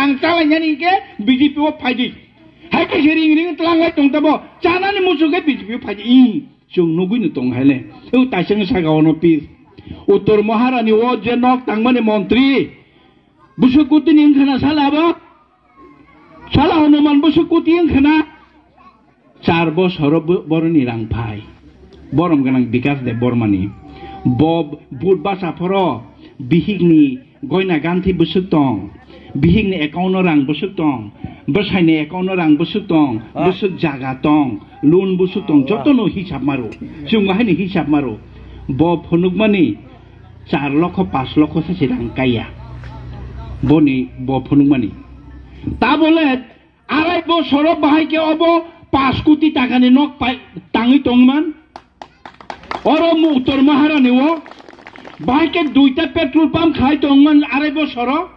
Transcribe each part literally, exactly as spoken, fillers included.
Ang talainani ke B J P o phaidi. Hai khe se ring ring tlanglai tong tabo. Chanani muchung khe B J P o phaidi. Ih, chwng nugui no tong hai le. O taisang saka ono pis. Uttor Maharani o je nok tangmani montri. Busuk kutini wngkhana sala abo. Sala Hanuman busuk kuti wngkhana. Char bosoro bo-, boroni rang phai. Borom gwnang Bikas Deb Bormani. Bo bud basa phoro bihikni goina ganthi bwswk tong, bihikni account-o rang bwswk tong, bwsaini account-o rang bwswk tong, bwswk jaga tong, loan bwswk tong, jotono hisab maro. Chwng haino hisab maro. Bo phunukmani char lokho, pas lokho se se rang kaiya. Boni bo phunukmani. Tabole Arai bosoro bahai khe obo pash koti takani nok pai-, tangwi tongman. Oro Uttor Maharani o bahai khe duita petrol pump khai tongman arai bosoro.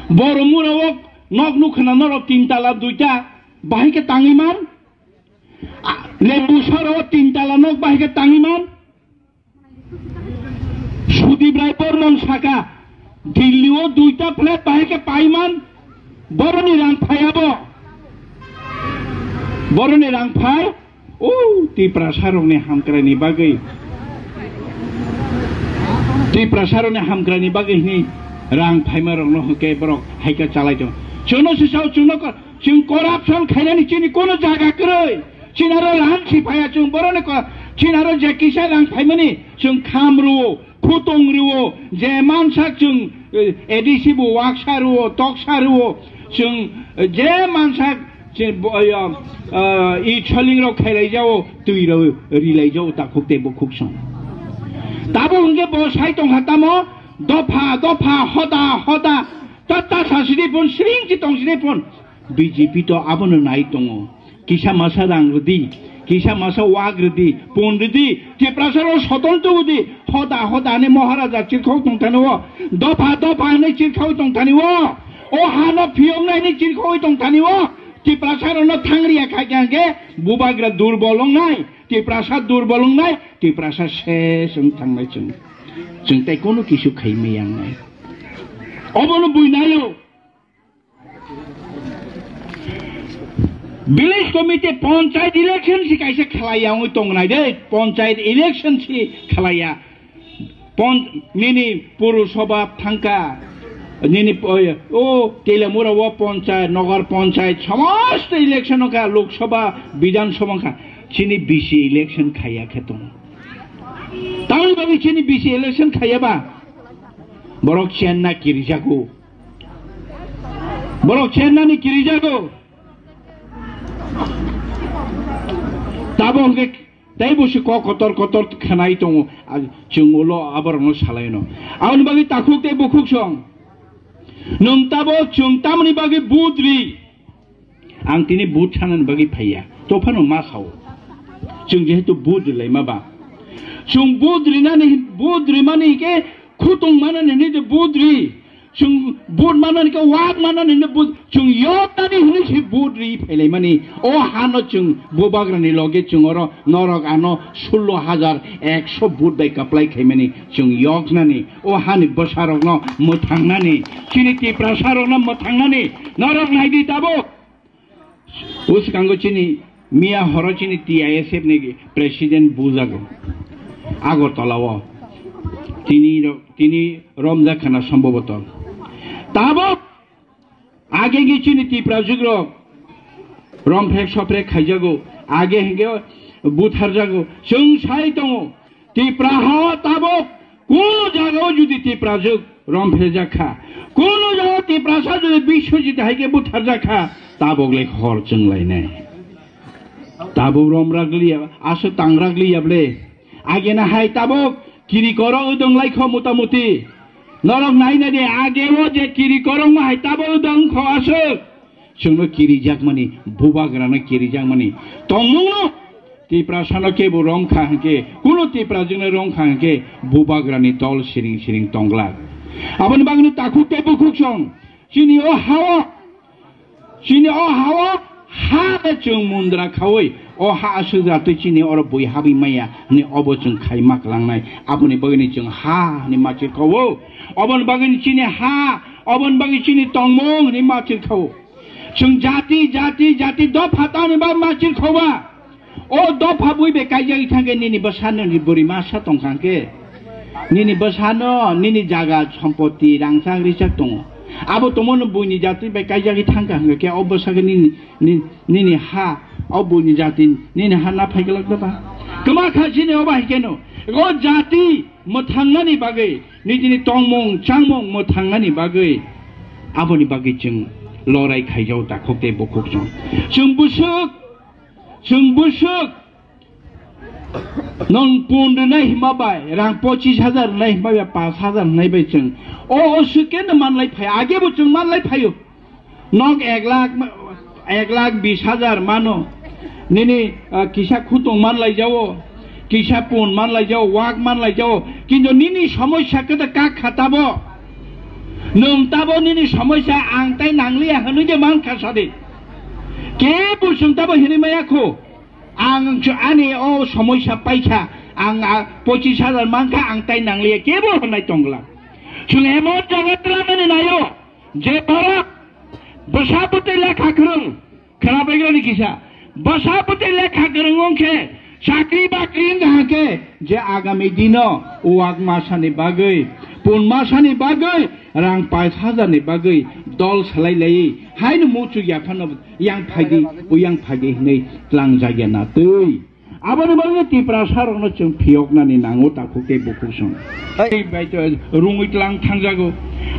Boromura o nok nukhana norok tin tala duita bahai khe tangwi man. A, Lembusaro tin tala nok bahai khe tangwi man. Sudip Rai Bormon saka, Delhi o duita flat bahai khe paiman, boroni rang phai abo. Boroni rang phai, o Tiprasa rokni hamkraini bagwi. Tiprasa rokni hamkraini bagwi hini rang phaima rokno hwnkhe borok haikhe chalai tong. Chwngno se sao, chwngno ko-, chwng corruption khainani chini kono jaga kwrwi. Chini aro rang si phaiya chwng boroni ko-, chini aro je kisa rang phaimani chwng kham rwo, khutong rwo, je mansak chwng, eh, A D C bo waksa rwo, toksa rwo, chwng, eh, je mansak chwng bo-, eh, eh, i choling rok khailai jao, twi rok rilai jao, takhuk tei bukhuk song. Tabo hwnkhe bo sai tongkha tamo, dopha, dopha, hoda, hoda, ta, ta sasidi phun, sring si tongsidi phun. B J P to abono nai tongo. Kisa masa rang rwdi, kisa masa wak rwdi, pon rwdi, Tiprasa rok sotol tubudi, hoda hoda hinwi Maharaja chirkhok tongthani o, dopha dopha hinwi chirkhok tongthani o, o hano phiyoknai hinwi chirkhok tongthani o, Tiprasa rokno thangriya kha khe hwnkhe bubagra durbol wngnai, Tiprasa durbol wngnai, Tiprasa ses wng thangnai chwng. Chwng tei kono kisu khai maya wngnai. Obono buinaio. Village committee, panchayat election si kaisa khlaiya wngwi tongnai de, panchayat election si khlaiya. Pon-, nini Purusabha thangkha, nini po-, o Telamura o panchayat, Nagar panchayat, somosto election wngkha, Lok Sabha, Bidhan Sabha wngkha, chini B C election khaiya khe tongo. Tamoni bagwi chini B C election khaiya ba, borok chenna kirijago. Borok chennani kirijago. Tabo hwnkhe teibo se kok kotor kotor khnai tongo. A, chwng ulo aborokno salaino. Aboni bagwi takhuk tei bukhuk song. Nwng tabo chwng tamoni bagwi vote ri? Ang tini vote sanani bagwi phaiya. Tophano ma sao. Chwng jehetu vote rilaima ba. Chwng vote rinani, vote rimani hwnkhe khutong manani hinwi je vote ri. Chwng vote manani khe wak manani hinwi vote, chwng yoknani hinwi se vote ri phailaimani. O hano chwng bubagrani loge chwng oro norok ano sullo hajar ekso vote bai kwplai khaimani chwng yoknani. O hani bwsarokno mwthangnani, chini Tiprasarokno mwthangnani norok naidi tabuk. Bwskango chini miya horo chini T I S F ni president bujago Agartala o. Tini ro-, tini romjak khana somboboto. Tabuk age ge chini Tiprajwk rok romphek soprek khaijago, age hingke butharjago. Chwng sai tongo, Tipra ha tabuk kuno jagao jodi Tiprajwk romphejak kha, kuno jagao Tiprasa jodi Biswajit hai khe butharjak kha, tabuk le hor chwnglainai. Tabuk romrak liya, aswk tangrak liya ble. Agena hai tabuk kiri koro wdwng lai kho mota moti. Norok nai nai di, ageo je kiri korokno hai tabuk wdwng kho aswk. Chwngno kirijakmani, bubagrano kirijakmani tongmungno Tiprasano kebo romkha hwnkhe, kuno Tiprajwkno romkha hwnkhe, bubagrani dol siring siring tonglak. Aboni bagwino takhuk tei bukhuk song chini o hao, chini o hao ha le chwng mundra khaui, o ha aswk jatwi chini oro bui habwi maya hwnwi obo chwng khai ma kwlangnai. Aboni bagwino chwng ha hwnwi machir khawo. Oboni bagwino chini ha, Oboni bagwi chini tongmung hinwi machir khao. Chwng jati, jati, jati dopha tani ba machir khao ba. O dopha bui bai kaijagwi thangkhe nini bwsano ni bwrwi masa tongkha hwnkhe, nini bwsano nini jaga sompoti rangchak richak tongo. Abo tongmano buini jati bai kaijagwi thangkha hwnkhe o bwsakhe nini, ni-, nini ha, o buini jati nini ha na phai glak da ba? Kwma kha chini o bai keno. O jati mwthangnani bagwi, nijini tongmung changmung mwthangnani bagwi, aboni bagwi chwng lorai khaijao takhuk tei bukhuk chwng. Chwng bwswk, chwng bwswk nwng pun rwnai hima bai, rang pochis hajar rwnai hima bai, paanch hajar rwnai bai chwng o, o swk khe no manlai phai, age bo chwng manlai phaio. Nok ek lakh, ek lakh bis hajar mano. Nini, ah, kisa khutung manlaijao, kisa pun manlaijao, wak manlaijao. Kintu nini somosya khe ta kak kha tabo. Nwng tabo nini somosya ang tai nangliya hwnwi de man kha sadi. Kebo chwng tabo hinwi maya kho. Ang ani o somosya paikha, ang, ah, pochis hajar mankha, ang tai nangliya, kebo hwnai tongla. Chwng emon jaga twlamani naio. Je borok bwsa bwtwi lekha kwrwng, khwna baigrani kisa. Bwsa bwtwi lekha kwrwng wng khe, chakri bakri wng kha khe, je agami dino wak masani bagwi, pun masani bagwi, rang paanch hajar ni bagwi dol salai lai, haino muchuk yaphano yang phaidi, o yang phaidi hinwi tlangjak ya na twi. Aboni bagwi Tiprasa rokno chwng phiyoknani nango takhuk tei bukhuk song. Hai. Bai to rungwi tlang thangjago.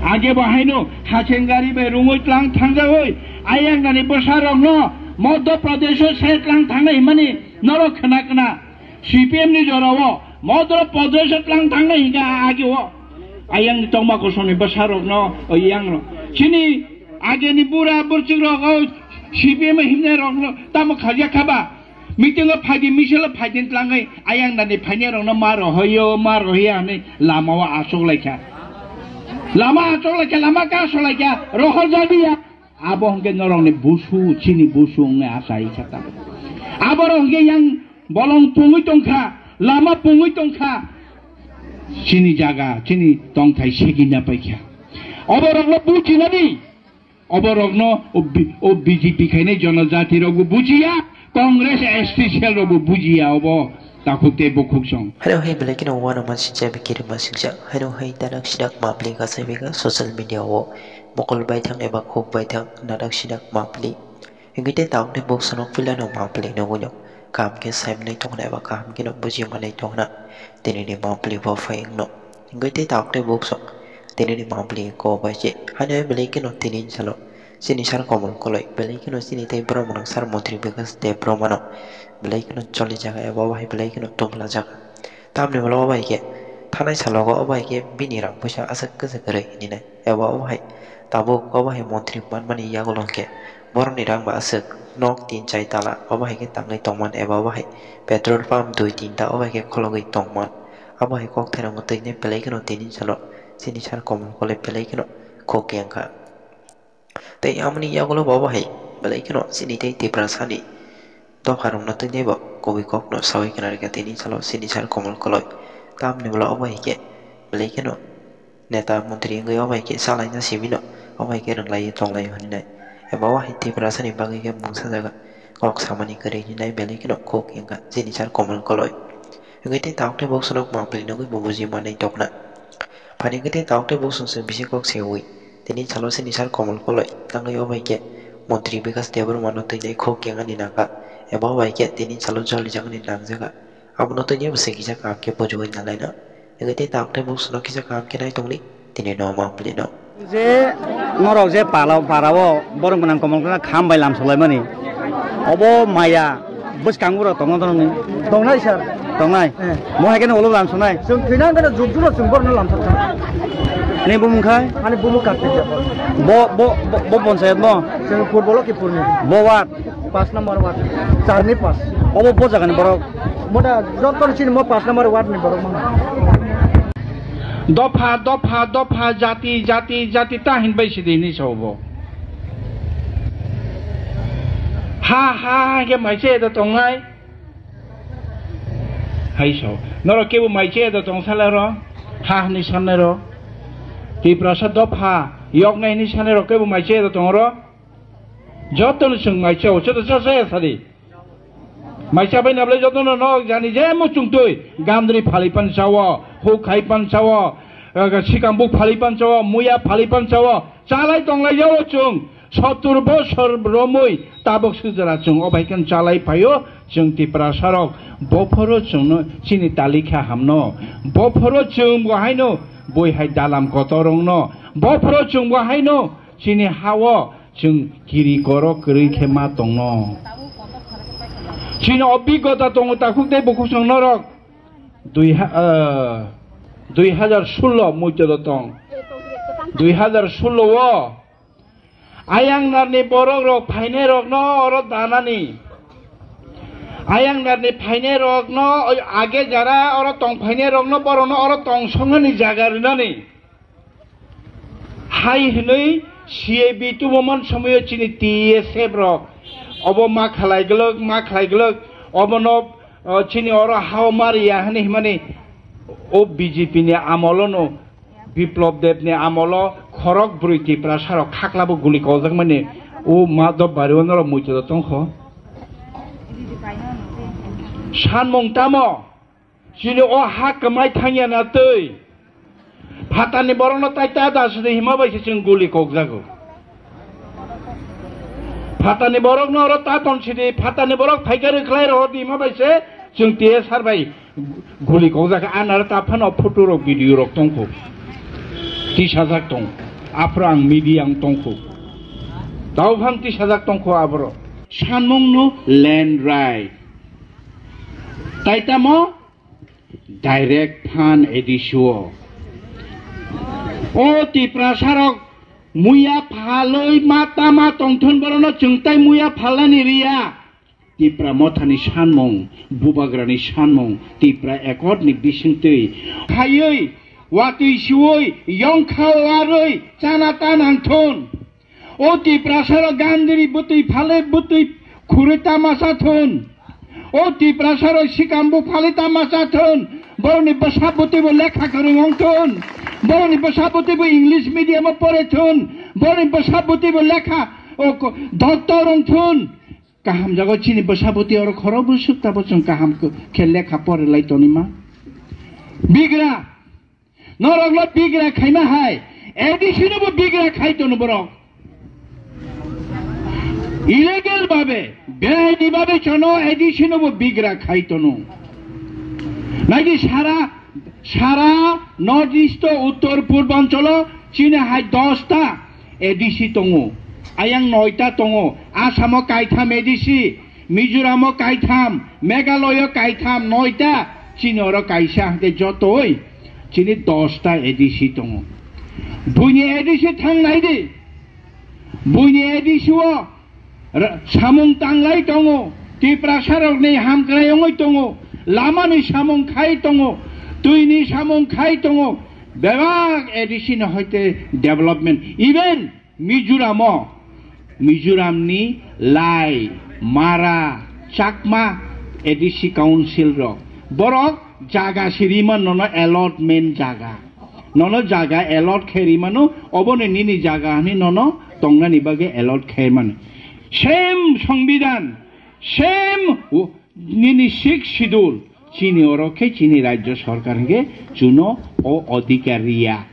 Age bo haino hachengari bai rungwi tlang thangjagoi. Ayang nani bwsa rokno Madhya Pradesh o se tlang thangnai himani norok khna khna. C P M ni jorao Madhya Pradesh o tlang thangnai hinga age o. Ayang ni tongma kosong ni bwsa rokno o yang rok. Chini age ni bura burchuk rok o C P M himnai rokno tamo khaja khaba. Meeting o phaidi, misil o phaidi tlangwi ayang nani phainai rokno ma rohoyo, ma rohiya hwnwi lama o achuk laikha. Lama achuk laikha, lama kaso laikha, rohor jabiya. Abo hwnkhe norokni busu, chini busu wngwi achaikha ta. Aborok hwnkhe yang bolong pungwi tongkha, lama pungwi tongkha. Chini jaga, chini tongthai segina paikha. Oborokno bujinani. Oborokno o B-, o B J P khainai jonojati rokbo bujiya, Congress S T cell rokbo bujiya obo takhuk tei bukhuk song. Haro hai belai kheno uano mansingcha bikiri mansingcha. Haro hai darak sidak mapli kasai bega social media o mokol baithang eba khuk baithang darak sidak mapli. Hingke tei tauk tei buk sonok pila no mapli no gunyo. Kaham khe sai manai tongna eba kaham khe no buji manai tongna. Tini ni mapli bo phai wngno. Hingke tei tauk tei buk sok. Tini ni mapli ko bai se. Haino belai kheno tini salo. Chini sar Komol Koloi. Belai kheno chini tei borok mwnang sar Montri Bikash Debbarma no. Belai kheno choli jaga eba bai belai kheno tongla jaga. Tamni ulo obo hai khe thanai salogo obo hai khe bini rang puisa aswk kwchwk kwrwi hininai. Eba obo hai tabuk obo hai montri manmani yagulo hwnkhe borokni rang ba aswk nok tin chai tala obo hai khe tangwi tongman eba obo hai petrol pump dui tinta obo hai khe khologwi tongman. Abo hai kok thairokno twi nai belai kheno tini salo chini sar Komol Koloi belai kheno khok yang kha. Tei amoni yagulo bo obo hai belai kheno chini tei Tiprasani dopharokno twi nai bo kubui kokno saui khna rwkha tini salo chini sar Komol Koloi. Tamni ulo obo hai khe belai kheno neta montri wngwi obo hai khe salaina simi no obo hai khe rwnglaio tonglaio hinwi nai. Eba obo hai Tiprasani bagwi khe mungsa jaga kok samani kwrwi hinwi nai belai kheno khuk wngkha chini sar Komol Koloi. Wngwi tei tabuk tei bok sonok mapli nugwi bo buji manwi tongna. Phani wngwi tei tabuk tei bok song song bisi kok seui. Tini salo chini sar Komol Koloi tangwi obo hai khe Montri Bikash Debbarma no twi nai khuk yang ani nangkha. Eba obo hai khe tini salo joli jagani nangjaga. Abono twi nai bwswk kisa kaham khe bujugwi nalaina. Wngwi tei tabuk tei bok sonok kisa kaham khe nai tongni. Tini no mapli no. Je norok je pala, para o borok gwnang Komol Koloi kham bai lam solaimani. Obo maya bwskango rok tongo doroni. Tongnai sir. Tongnai. Eh. Mo hai khe no ulo lam sonai. Chwng thwina hwnkhe no juk juk no chwng borno lam sokha. Ni bumung khai? Ani bumung Kartik Debbarma. Bo, bo, bo, bo panchayat mo? Chwng football o Kipurni. Bo ward? Pas number ward. Charni pas. Obo bo jagani borok? Moda joto chini mo pas number ward ni borok mano. Dopha, dopha, dopha, jati, jati, jati ta hinbai sidi hinwi sao bo. Ha, ha, ha, khe mai che da tongnai. Hai sao. Norok kebo mai che da tong sala ro. Ha, hinwi sanai ro. Tiprasa dopha. Yoknai hwnwi sanai rok kebo mai chaya da tongo ro. Jotono chwng mai chao, joto cha chaya sadi. Mai chabai nablai jotono nok jani je muchung twi gandri phali pan chao, huk khai pan chao, eh, sikambuk phali pan chao, muya phali pan chao, chalai tonglai jao chwng. Sottur bosor romwi tabok sujra chwng obaikhan chalai phaio chwng Tiprasarok. Bophoro chwngno chini talikha hamno. Bophoro chwng bo haino boi hai dalam kotorongno. Bophoro chwng bo haino chini hao chwng kiri koro kwrwi khe ma tongno. Chini obhigota tongo takhuk tei bukhuk chwng norok dui ha-, eh, dui hajar sullo muichoro tong. Dui hajar sullo o Ayang narni borok rok phainai rokno oro danani. Ayang narni phainai rokno age jara oro tong phainai rokno borokno oro tong songnani jaga rinani. Hai hwnwi C A B tubuman somoyo chini T S F rok obo ma khlai glwk, ma khlai glwk, obono, o, chini oro hao ma riya hwnwi himani o B J P ni amolono Biplop Deb ni amolo khorok brwi Tiprasa rok khaklabo guli koljakmani o Madhab Bari o norok muichoro tongkho. Sanmung tamo? Chini o ha kwmai thangya na twi. Phatarni borokno tai ta da sidi hima bai se chwng guli kokjago. Phatarni borokno oro ta ton sidi, phatarni borok phaikar khlai rohor di hima bai se chwng T S R bai guli kokjak. Anara ta phano photo rok, video rok tongkho. Tisajak tong. Aphro ang media ang tongkho. Tao phang tisajak tongkho aborok. Sanmung no land right. Tai tamo direct fund A D C o. O Tiprasa rok muya phalwi ma tama tongthun borokno chwng tai muya phalnani riya. Tipra Mothani sanmung, Bubagrani sanmung, Tipra Accord ni bisingtwi khaiwi watwi siwi yongkha warwi chana ta nangthun. O Tiprasa rok gandri bwtwi phalwi bwtwi khurwi tama cha thun. O Tiprasa rok sikam bo phalwi tama cha thun. Borokni bwsa bwtwi bo lekha kwrwng wng thun. Borokni bwsa bwtwi bo English medium o pore thun. Borokni bwsa bwtwi bo lekha o ko-, doctor wng thun. Kaham jago chini bwsa bwtwi oro khoro bwswk tabo chwng kaham khe lekha pore lai tonima. Bigra. Norokno bigra khaima hai, A D C nobo bigra khai tono borok. Illegal babe, beaini babe chono A D C nobo bigra khai tono. Naidi sara, sara North East o Uttor Purbanchalo chini hai dosta A D C tongo, ayang noita tongo, Assamo kaitham A D C, Mizoramo kaitham, Meghalaya kaitham, noita, chini oro kaisa, hwnkhe jotoi chini dosta A D C tongo. Buini A D C thang nai di. Buini A D C o ra-, samung tanglai tongo, Tiprasa rokni hamkrai wngwi tongo, lamani samung khai tongo, twini samung khai tongo, bebak A D C ni hoite development. Even Mizoramo, Mizoramni Lai, Mara, Chakma A D C council rok, borok jaga sirima nono allotment jaga, nono jaga allot khe rimano, oboni nini jaga hwnwi nono tongnani bagwi allot khe mani. Same Songbidan, same Nini sixth schedule, chini oro khe chini rajya sarkar hwnkhe chuno o adhikar riya.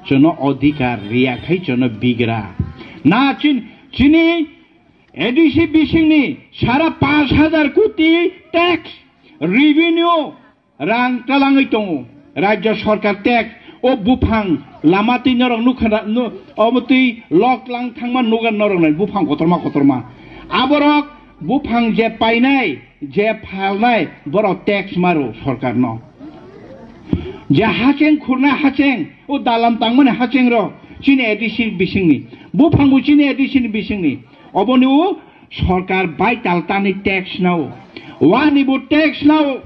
Chuno adhikar riya khai chuno bigra. Na chin-, chini A D C bisingni sara panch hajar koti tax revenue rang talangwi tongo. Rajya sarkar tax o buphang lama twi norok nukha na, nu-, omo twi lok lang thangma nugan norok nai buphang kotorma kotorma. Aborok buphang je painai, je phalnai, borok tax maro sorkarno. Je hacheng khurnai hacheng, o dalam tangmani hacheng rok, chini A D C bisingni. Buphang bo chini A D C ni bisingni. Oboni o sorkar bai tal tani tax nao. Wani bo tax nao.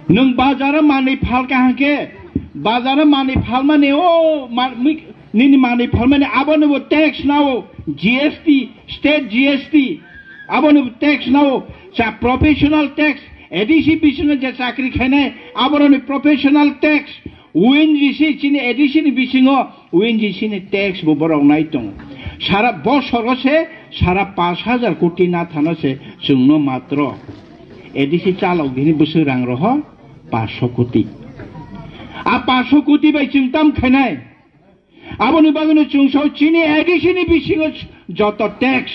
Nwng bazaro manwi phalka hwnkhe, bazaro manwi phalmani o ma-, mi-, nini manwi phalmani abono bo tax nao, G S T, state G S T, abono bo tax nao, cha professional tax, A D C bisingo je chakri khainai, aboroni professional tax, O N G C chini A D C ni bisingo O N G C ni tax bo borok nai tongo. Sara bosoro se sara pash hajar koti nathano se chwngno matro A D C chalok bini bwswk rang roho pash koti. A pash koti bai chwng tam khainai? Aboni bagwino chwng sao chini A D C ni bisingo joto tax,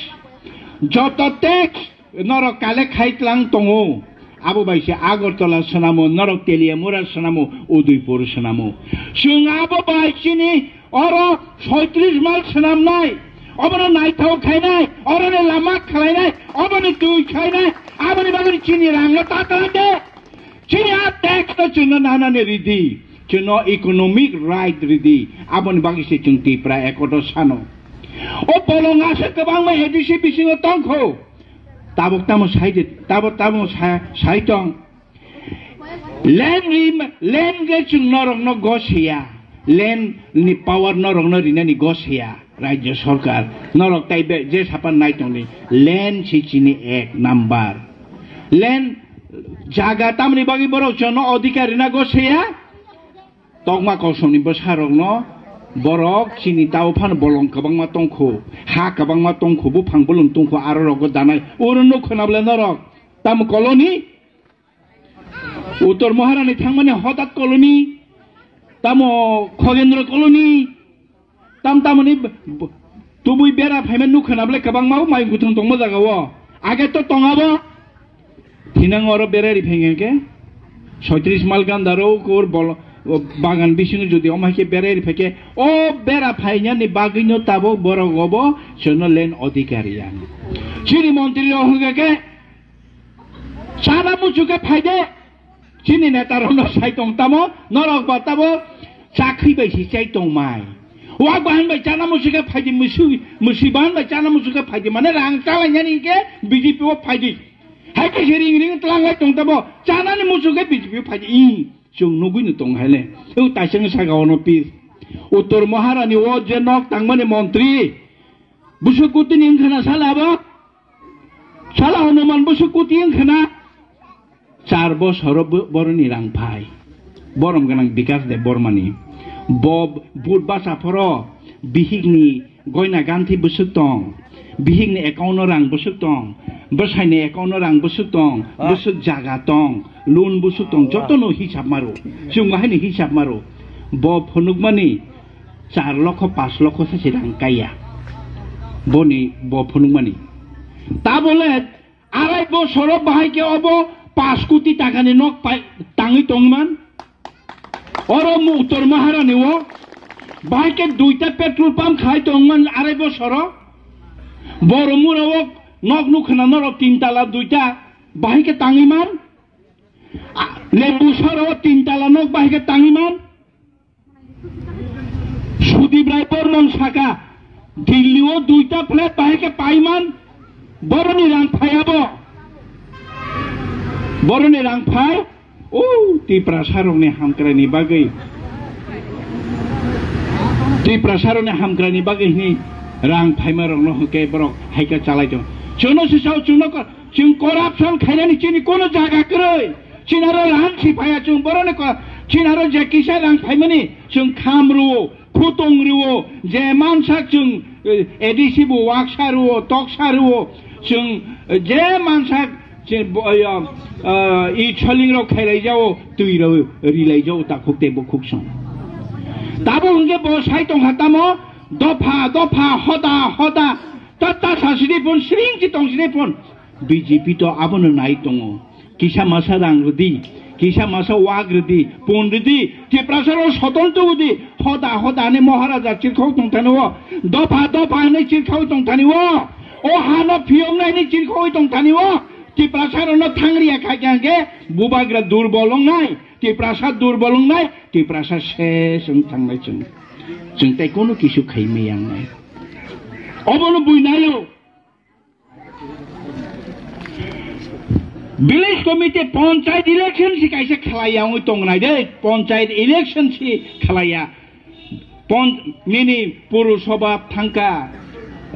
joto tax norok collect khai tlang tongo. Abo bai se Agartala swnamo, norok Teliamura swnamo, Udaipur swnamo. Chwng abo bai chini oro soitris mal swnamnai, obono naithok khainai, oroni lama khlainai, oboni twi khainai, aboni bagwi chini rangno ta tlang de. Chini a tax no chwngno nanani ridi, chwngno economic right ridi, aboni bagwi se chwng Tipra Accord o sano. O bolong aswk kwbangma A D C bisingo tongkho. Tabuk tamo sai de, tabuk tamo sa-, sai tong. Land rim-, land ge chwng norokno gos ya. Land ni power norokno rinani gos ya. Rajya Sarkar norok tai be je sapan nai tongdi. Land si chini ek number. Land jaga tamni bagwi borok chwngno adhikar rina gos ya. Tokma kosomni bwsarokno borok chini tao phano bolong kwbangma tongkho, ha kwbangma tongkho, buphang bolong tongkho, aro rogo danai. Oro nuk khwna bwle norok tamo colony? Uttor Maharani thangmani Hodat colony, tamo Khogendro colony, tam tamoni b-, b-, tubui bera phaima nuk khwna bwle kwbangma o mai guthung tongma jaga o. Age to tongabo. Thinang oro berai ri phai khe soitris mal gandaro kur bol-, o bagan bisingo jodi omo hai khe berai ri phai khe o bera phainani bagwino tabuk borok obo chwngno land adhikar ya. Chini montri rok hwnkha khe chana muchuk khe phai de. Chini neta rokno sai tong tamo, norok ba tabo chakri bai si chai tong mai. Wak bahan bai chana muchuk khe phai di, musu, musi bahan bai chana muchuk khe phai di. Mane rang chalainani khe B J P o phai di. Hai khe se ring ring tlanglai tong tamo, chanani muchuk khe B J P o phai di. Ih, chwng nugui no tong hai le. O taisang saka ono pis. Uttor Maharani o je nok tangmani montri. Busuk kutini wngkha na sala abo? Sala Hanuman Busuk kuti wngkha na? Char bosoro bo-, boroni rang phai. Borom gwnang Bikas Deb Bormani. Bo vote basa phoro bihikni goina ganthi bwswk tong. Bihikni account o rang bwswk tong. Bwsaini account o rang bwswk tong. Ah. Bwswk jaga tong. Loan bwswk tong. Ah. Jotono hisab maro. Chwng haini hisab maro. Bo phunukmani char lokho, panch lokho se se rang kaiya. Boni bo phunukmani. Tabole arai bosoro bahai khe obo panch koti takani nok pai-, tangwi tongman. Oro mu Uttor Maharani o bahai khe duita petrol pump khai tongman arai bosoro. Boromura o nok nukhwna norok tin tala duita bahai khe tangwi man. A, Lembu soro o tin tala nok bahai khe tangwi man. Sudip Rai Bormon saka, Delhi o duita flat bahai khe paiman, boroni rang phai abo. Boroni rang phai, o Tiprasa rokni hamkraini bagwi. Tiprasa rokni hamkraini bagwi hini rang phaima rokno hwnkhe borok haikhe chalai tong. Chwngno se sao, chwngno ko-, Chwng corruption khainani chini kono jaga kwrwi. Chini aro rang si phaiya chwng boroni ko-, chini aro je kisa rang phaimani chwng kham rwo, khutong rwo, je mansak chwng, eh, A D C bo waksa rwo, toksa rwo, chwng, eh, je mansak chwng bo-, eh, eh, i choling rok khailai jao, twi rok rilai jao, takhuk tei bukhuk song. Tabo hwnkhe bo sai tongkha tamo, dopha, dopha, hoda, hoda, ta, ta sa sidi phun, sring si tong sidi phun. B J P to abono nai tongo. Kisa masa rang rwdi, kisa masa wak rwdi, pon rwdi, Tiprasa rok sotol tubudi, hoda hoda hinwi Maharaja chirkhok tong thani o, dopha dopha hinwi chirkhok tong thani o, o hano phiyoknai hinwi chirkhok tong thani o, Tiprasa rokno thangriya kha khe hwnkhe bubagra durbol wngnai, Tiprasa durbol wngnai, Tiprasa ses wng thangnai chwng. Chwng tei kono kisu khai maya wngnai. Obono buinai o. Village committee, panchayat election si kaisa khlaiya wngwi tongnai de, panchayat election si khlaiya. Pon-, nini Purusabha thangkha,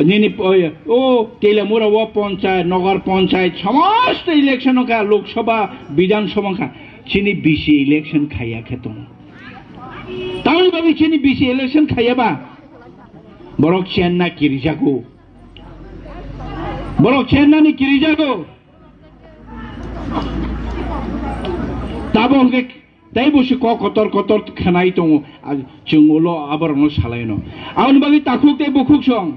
nini, o, o Teliamura o panchayat, Nagar panchayat, somosto election wngkha, Lok Sabha, Bidhan Sabha wngkha, chini B C election khaiya khe tongo. Aboni bagwi chini bisi election khaiyaba borok chenna kirijago. Borok chennani kirijago. Tabo hwnkhe tei busi kok kotor kotor khanai tongo. A, chwng ulo aborokno salaino. Aboni bagwi takhuk tei bukhuk song.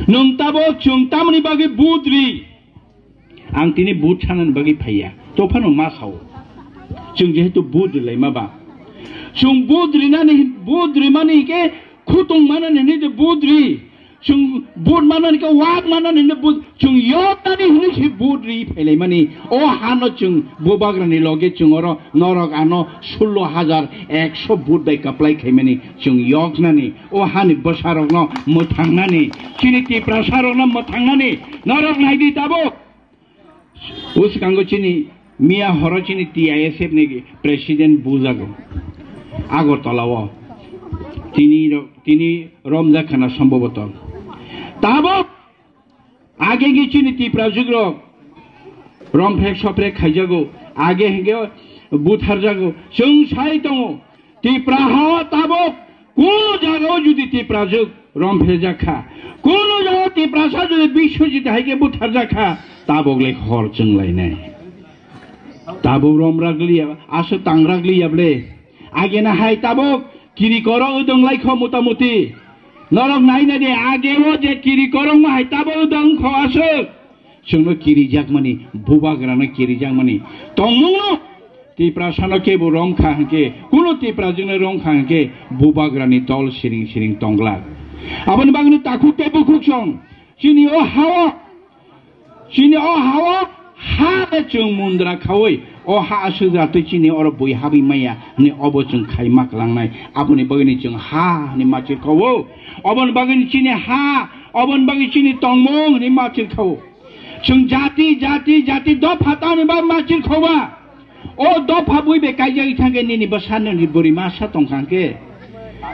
Nwng tabo chwng tamoni bagwi vote ri? Ang tini vote sanani bagwi phaiya. Tophano ma sao. Chwng jehetu vote rilai ma ba. Chwng vote rinani, vote rimani ke khutung manani hinwi je vote ri. Chwng vote manani ke wak manani hinwi vote. Chwng yoknani hinwi se vote ri phailaimani. O hano chwng bubagrani loge chwng oro norok ano sullo hajar ekso vote bai kaplai khaimani. Chwng yoknani. O hani bwsarokno mwthangnani. Chini Tiprasarokno mwthangnani. Norok naidi tabuk. O swkango chini miya horo chini T I S F ni president bujago. Agartala o. Tini ro-, tini romjak khana somboboto. Tabuk age ge chini Tiprajwk rok romphek soprek khaijago. Age hingke butharjago. Chwng sai tongo. Tipra ha tabuk kunu jagao judi Tiprajwk romphejak kha, kunu jagao Tiprasa judi Biswajit hai khe butharjak kha, tabuk le hor chwng lainai. Tabuk romrak liya, aswk tangrak liya ble. Agena hai tabuk kiri korok wdwng lai kho mota moti. Norok naina di, age o je kiri korokma hai tabuk wdwng kho aswk. Chwngno kirijakmani, bubagrano kirijakmani tongmungno Tiprasano kebo romkha hwnkhe, kuno Tiprajwkno romkha hwnkhe, bubagrani dol siring siring tongglak. Aboni bagwino takhuk tei bukhuk song, chini o ha-o, chini o ha-o ha de chwng mundra khaui, o ha aswk jatwi chini oro bui habwi maya hwnwi obo chwng khaima klangnai. Aboni bagwino chwng ha hwnwi machir kha-o. Oboni bagwino chini ha, oboni bagwi chini tongmung hwnwi machir kha-o. Chwng jati, jati, jati dopha tamni ba machir khoba. O dopha bui be kaijagwi thangkhe nini bwsano ni bwrwi masa tongkha hwnkhe.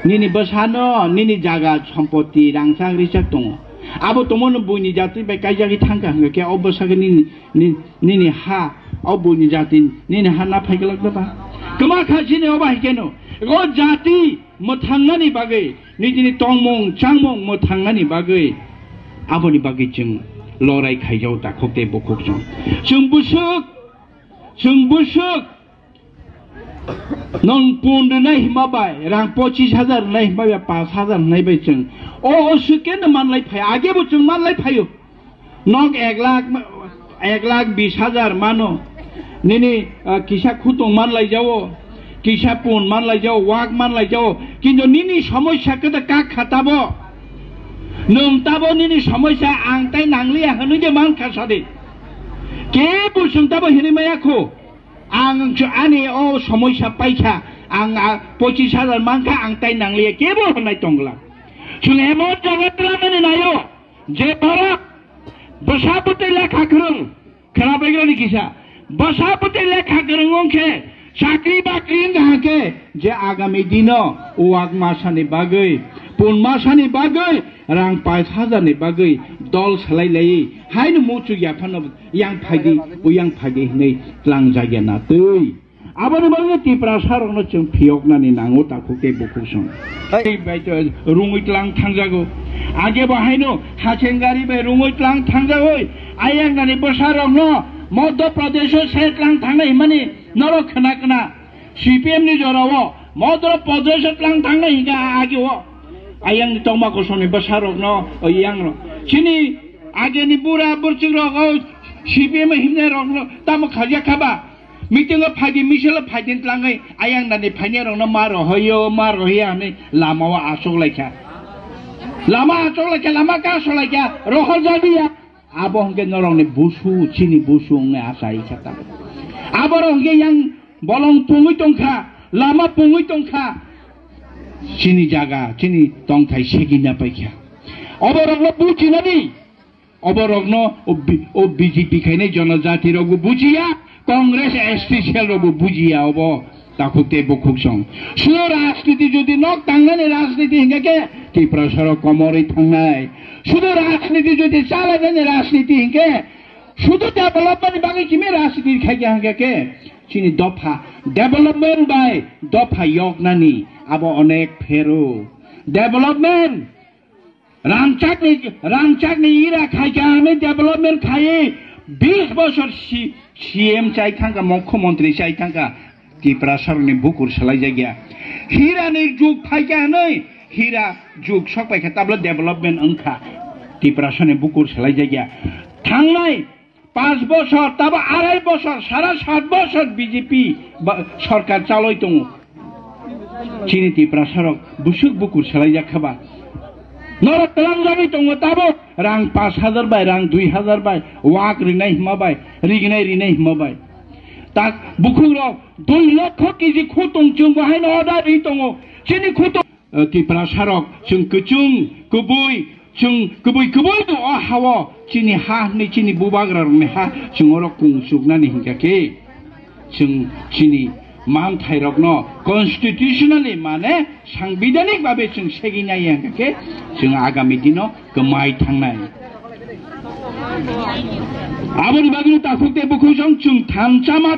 Nini bwsano, nini jaga, sompoti, rangchak, richak tongo. Abo tongmano buini jati bai kaijagwi thangkha hwnkhe o bwsakhe nini, ni-, nini ha, o buini jati, nini ha na phaiglak da ba? Kwma kha chini o bai keno. O jati mwthangnani bagwi, nijini tongmung, changmung mwthangnani bagwi, aboni bagwi chwng lorai khaijao takhuk tei bukhuk chwng. Chwng bwswk, chwng bwswk nwng pun rwnai hima bai, rang pochis hajar rwnai hima bai, pas hajar rwnai bai chwng. O, o swkeno manlai phai, age bo chwng manlai phaio. Nok ek lakh, ek lakh bis hajar mano. Nini, ah, kisa khutung man laijao, kisa pun man laijao, wak man laijao. Kintu nini somosya khe da kak kha tabo. Nwng tabo nini somosya ang tai nangliya hwnwi je man kha sadi. Kebo chwng tabo hinwi maya kho. Ang ani o somosya paikha, ang, ah, pochis hajar mankha, ang tai nangliya, kebo hwnwi tongla. Chwng emon jaga twlamani naio. Je borok bwsa bwtwi lekha kwrwng, khwnabaigrani kisa, bwsa bwtwi lekha kwrwng wng khe, chakri bakri wng kha khe, je agami dino uak masani bagwi, pun masani bagwi, rang pais hajarni bagwi dol salai laiwi, haino muchuk yaphano yang phaidi, uyang phaidi hwnwi tlangjak ya na twi. Aboni bagwi Tiprasa rokno chwng phiyoknani nango takhuk tei bukhuk song. Hai. Bai to rungwi tlang thangjago. Age bo haino hacheng gari bai rungwi tlang thangjagoi. Ayang nani bwsa rokno Madhya Pradesh o se tlang thangnai himani norok khna khna. C P M ni jorao Madhya Pradesh o tlang thangnai hinkha age o. Ayang ni tongma kosong ni bwsa rokno, o yang rok. Chini age ni bura burchuk rok o C P M himnai rokno tamo kharjak kha ba? Meeting o phaidi, misil o phaidi tlangwi ayang nani phainai rokno ma rohoyo, ma rohoya hwnwi lama o achuk laikha. Lama achuk laikha, lama kasuk laikha, rohor jaliya. Abo hwnkhe norokni busu, chini busu wngwi achai kha tamo. Aborok hwnkhe yang bolong pungwi tongkha, lama pungwi tongkha. Chini jaga, chini tongthai segina paikha. Oborokno bujinani. Oborokno o B-, o B J P khainai jonojati rokbo bujiya, Congress S T cell rokbo bujiya obo takhuk tei bukhuk song. Sudo rajniti jodi nok tangnani rajniti hinkhe ke Tiprasarok komorwi thangnai. Sudo rajniti jodi chalainani rajniti hinkhe sudo development ni bagwi kimi rajniti khaikha hinkhe ke chini dopha development bai dopha yoknani Abo onek phero. Development. Rangchakni, rangchakni ira khaikha hwnwi development khaiwi bis bosor si-, C M chai thangkha, mukhyamantri chai thangkha, Tiprasarokni bukur swlaijakya. Hirani jug phaikha hwnwi, hira jug sok paikha, tablo development wngkha. Tiprasarokni bukur swlaijakya. Thangnai Panch bosor, tabo arai bosor, sara sat bosor B J P ba-, sorkar chaloi tongo. Chini Tiprasarok busuk bukur swlaijak kha ba. Norok twlangjagwi tongo tabo rang panch hajar bai, rang dui hajar bai, wak rinai hima bai, rignai rinai hima bai. Tak bukhukrok dui lokho kg khutung chwng bo haino order ri tongo. Chini khutung Tiprasarok chwng kwchwng, kwbwi, chwng kwbwi kwbwi no o ha-o chini ha hwnwi chini bubagrarokni ha chwng oro kung chuknani hinkha khe chwng chini manthairokno constitutionally mane sangbidanik babe chwng segwi nai hinkha khe chwng agami dino kwmai thangnai. Aboni bagwino takhuk tei bukhuk chwng thamsa ma